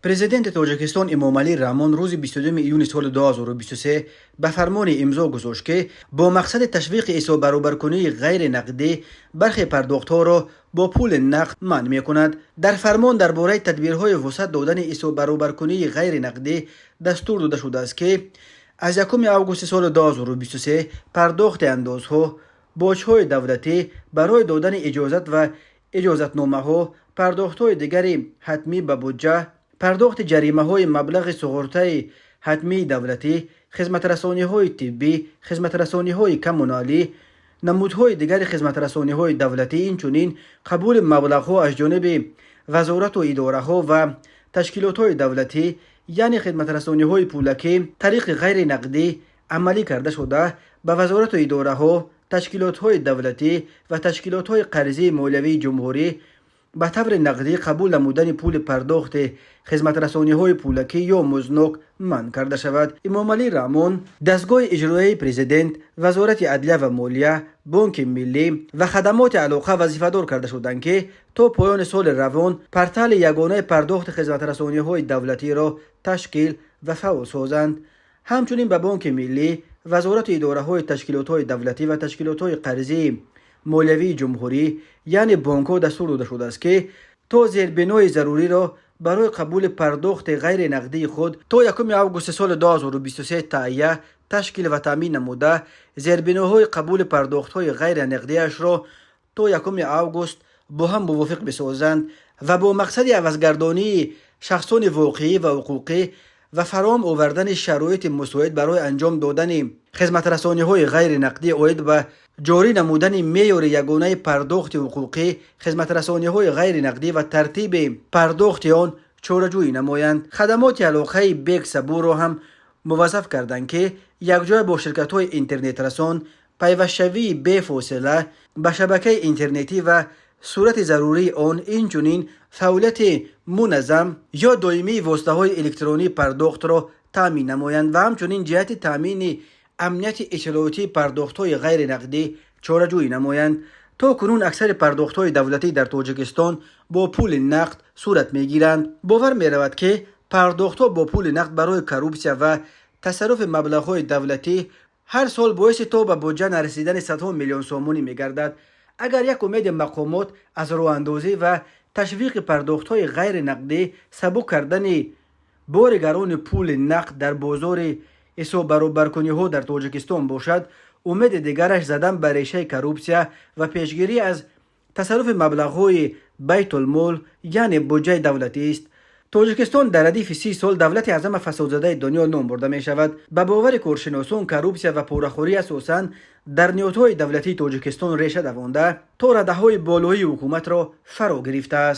Президенти Тоҷикистон Эмомалӣ Раҳмон рӯзи 22 июни соли 2023 ба фармоне имзо гузошт, ки бо мақсади ташвиқи ҳисоббаробаркунии ғайринақдӣ бархе пардохтҳоро бо пули нақд манъ мекунад. Дар фармон дар бораи тадбирҳои вусъат додани ҳисоббаробаркунии ғайринақдӣ дастур дода шудааст, ки аз 1 августи соли 2023 пардохти андозҳо, боҷҳои давлатӣ барои додани иҷозат ва иҷозатномаҳо, пардохтҳои дигари ҳатмӣ ба буҷа, пардохти ҷаримаҳои маблағи суғуртаи ҳатмии давлатӣ, хизматрасониҳои тиббӣ, хизматрасониҳои коммуналӣ, намудҳои дигари хизматрасониҳои давлатӣ, инчунин қабули маблағҳо аз ҷониби вазорату идораҳо ва ташкилотҳои давлатӣ, яъне хизматрасониҳои пулакӣ тариқи ғайринақдӣ амалӣ карда шуда, ба вазорату идораҳо, ташкилотҳои давлатӣ ва ташкилотҳои қарзии молиявии ҷумҳурӣ ба таври нақдӣ қабул намудани пули пардохти хизматрасониҳои пулакӣ ё музднок манъ карда шавад. Эмомалӣ Раҳмон дастгоҳи иҷроияи президент, Вазорати адлия ва молия, Бонки миллӣ ва хадамоти алоқа вазифадор карда шуданд, ки то поёни соли равон портали ягонаи пардохти хизматрасониҳои давлатиро ташкил ва фаъол созанд. Ҳамчунин ба Бонки миллӣ, вазорату идораҳои ташкилотҳои давлатӣ ва ташкилотҳои қарзии молиявии ҷумҳурӣ, яъне бонкҳо, дастур дода шудааст, ки то зербинои заруриро барои қабули пардохти ғайринақдии худ то 1 августи соли 2023 таҳия, ташкил ва таъмин намуда, зербиноҳои қабули пардохтҳои ғайринақдиашро то 1 август бо ҳам мувофиқ бисозанд ва бо мақсади авазгардонии шахсони воқеӣ ва ҳуқуқӣ ва фароҳам овардани шароити мусоид барои анҷом додани хизматрасониҳои ғайринақдӣ оид ба ҷорӣ намудани меъёри ягонаи пардохти ҳуқуқӣ, хизматрасониҳои ғайринақдӣ ва тартиби пардохти он чораҷӯӣ намоянд. Хадамоти алоқаи Бек Сабурро ҳам муваззаф карданд, ки якҷоя бо ширкатҳои интернетрасон пайвастшавии бефосила ба шабакаи интернетӣ ва сурати зарурии он, инчунин фаъолияти муназзам ё доимии воситаҳои электронии пардохтро таъмин намоянд ва ҳамчунин ҷиҳати таъмини амнияти иттилоотии пардохтҳои ғайринақдӣ чораҷӯӣ намоянд. То кунун аксари пардохтҳои давлатӣ дар Тоҷикистон бо пули нақд сурат мегиранд. Бовар меравад, ки пардохтҳо бо пули нақд барои коррупсия ва тасарруфи маблағҳои давлатӣ ҳар сол боиси то ба буҷа нарасидани садҳо миллион сомонӣ мегардад. Агар як умеди мақомот аз роҳандозӣ ва ташвиқи пардохтҳои ғайринақдӣ сабук кардани бори гарони пули нақд дар бозори ҳисоббаробаркуниҳо дар Тоҷикистон бошад, умеди дигараш задан ба решаи коррупсия ва пешгирӣ аз тасарруфи маблағҳои байтулмол, яъне буҷаи давлатист. Тоҷикистон дар радифи 30 сол давлати аз ҳама фасодзадаи дунё ном бурда мешавад. Ба бовари коршиносон, коррупсия ва порахӯрӣ асосан дар ниҳодҳои давлатии Тоҷикистон реша давонда, то радаҳои болоии ҳукуматро фаро гирифтааст.